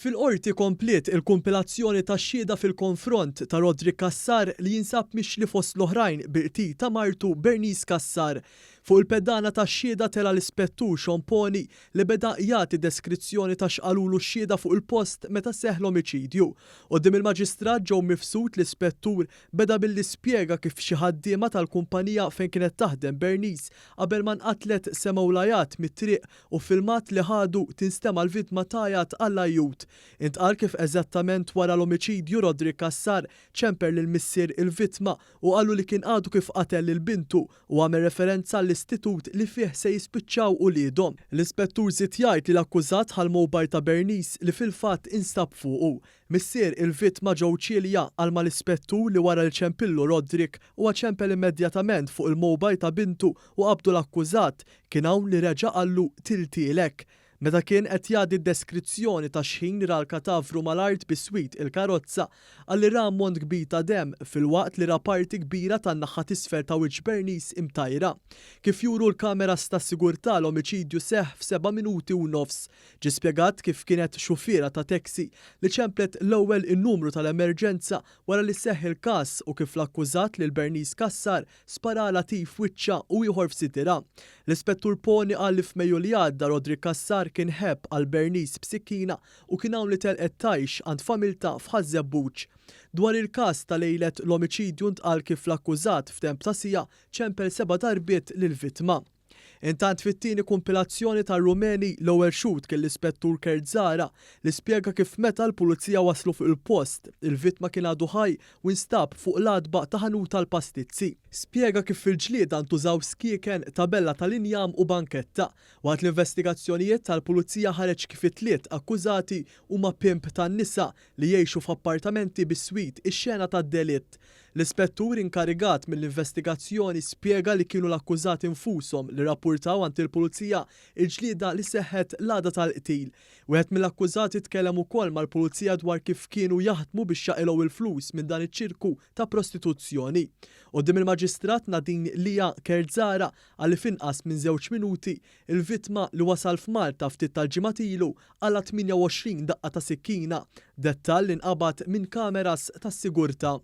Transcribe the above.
Fil-Qorti kompliet il-kumpilazzjoni tax-xhieda fil-konfront ta' Roderick Cassar li jinsab mixli fost l-oħrajn bil-qtil ta' martu Bernice Cassar. Fuq il-pedana tax-xhieda tela' l-Ispettur Sean Poni li beda jagħti deskrizzjoni ta' x'qalulu x-xhieda fuq il-post meta seħħ l-omiċidju. Quddiem il-Maġistrat Joe Mifsud l-Ispettur beda billi spjega kif xi ħaddiema tal-kumpanija fejn kienet taħdem Bernice qabel ma nqatlet semgħu l-għajat mit-triq u f'filmat li ħadu tinstema' l-vittma tgħajjat għall-ajjut. Intqal kif eżattament wara l-omiċidju Roderick Cassar ċemper lil missier il-vittma u qallu li kien għadu kif qatel lil bintu u għamel referenza għall-istitut li fih se jispiċċaw uliedhom. L-Ispettur żied jgħid li l-akkużat ħa l-mobile ta' Bernice li fil-fatt instab fuqu. Missier il-vittma Joe Cilia qal mal-Ispettur li wara li ċempillu Roderick huwa ċempel immedjatament fuq il-mobile ta' bintu u qabdu l-akkużat. Kien hawn li reġa' qallu tiltielek. Meta kien qed jgħaddi d-deskrizzjoni ta' x'ħin ra l-katavru mal-art biswit il-karozza, qal li ra ammont kbir ta' demm filwaqt li ra parti kbira tan-naħa t'isfel ta' wiċċ Bernice imtajra. Kif juru l-kameras tas-sigurtà l-omiċidju seħħ f'seba' minuti u nofs. Ġie spjegat kif kienet xufiera ta' taxi li ċemplet l-ewwel in-numru tal-emerġenza wara li seħħ il-każ u kif l-akkużat lil Bernice Cassar Sparalha tir f'wiċċha u ieħor f'sidirha. L-Ispettur Poni qal li f'Mejju li għadda Roderick Cassar kien ħebb għal Bernice b'sikkina u kien hawn li telqet tgħix għand familtha f'Ħaż-Żebbuġ. Dwar il-każ ta' lejlet l-omiċidju ntqal kif l-akkużat f'temp ta' siegħa ċempel seba' darbiet lill-vittma. Intant fit-tieni kumpilazzjoni tar-Rumeni l-ewwel xhud kien l-Ispettur Kurt Zahra li spjega kif meta l-Pulizija waslu fuq il-post, il-vittma kien għadu ħaj u nstab fuq l-għatba ta' ħanut tal-pastizzi. Spjega kif fil-ġlieda ntużaw skieken, tabella tal-injam u banketta. Waqt l-investigazzjonijiet tal-Pulizija ħareġ kif it-tliet akkużati huma pimp tan-nisa li jgħixu f'appartamenti biswit ix-xena tad-delitt. L-ispettur inkarigat mill-investigazzjoni spjega li kienu l-akkużati nfushom li rrappurtaw għand il-Pulizija l-ġlieda li seħħet l-għada tal-qtil. Wieħed mill-akkużati tkellem ukoll mal-Pulizija dwar kif kienu jaħdmu biex jaqilgħu l-flus minn dan iċ-ċirku ta' prostituzzjoni. Quddiem il-Maġistrat Nadine Lia Kerzara qal li f'inqas minn żewġ minuti, il-vittma li wasal f'Malta ftit tal-ġimgħat ilu qala' 28 daqqa ta' sikkina, dettall li nqabad minn kameras tas-sigurtà.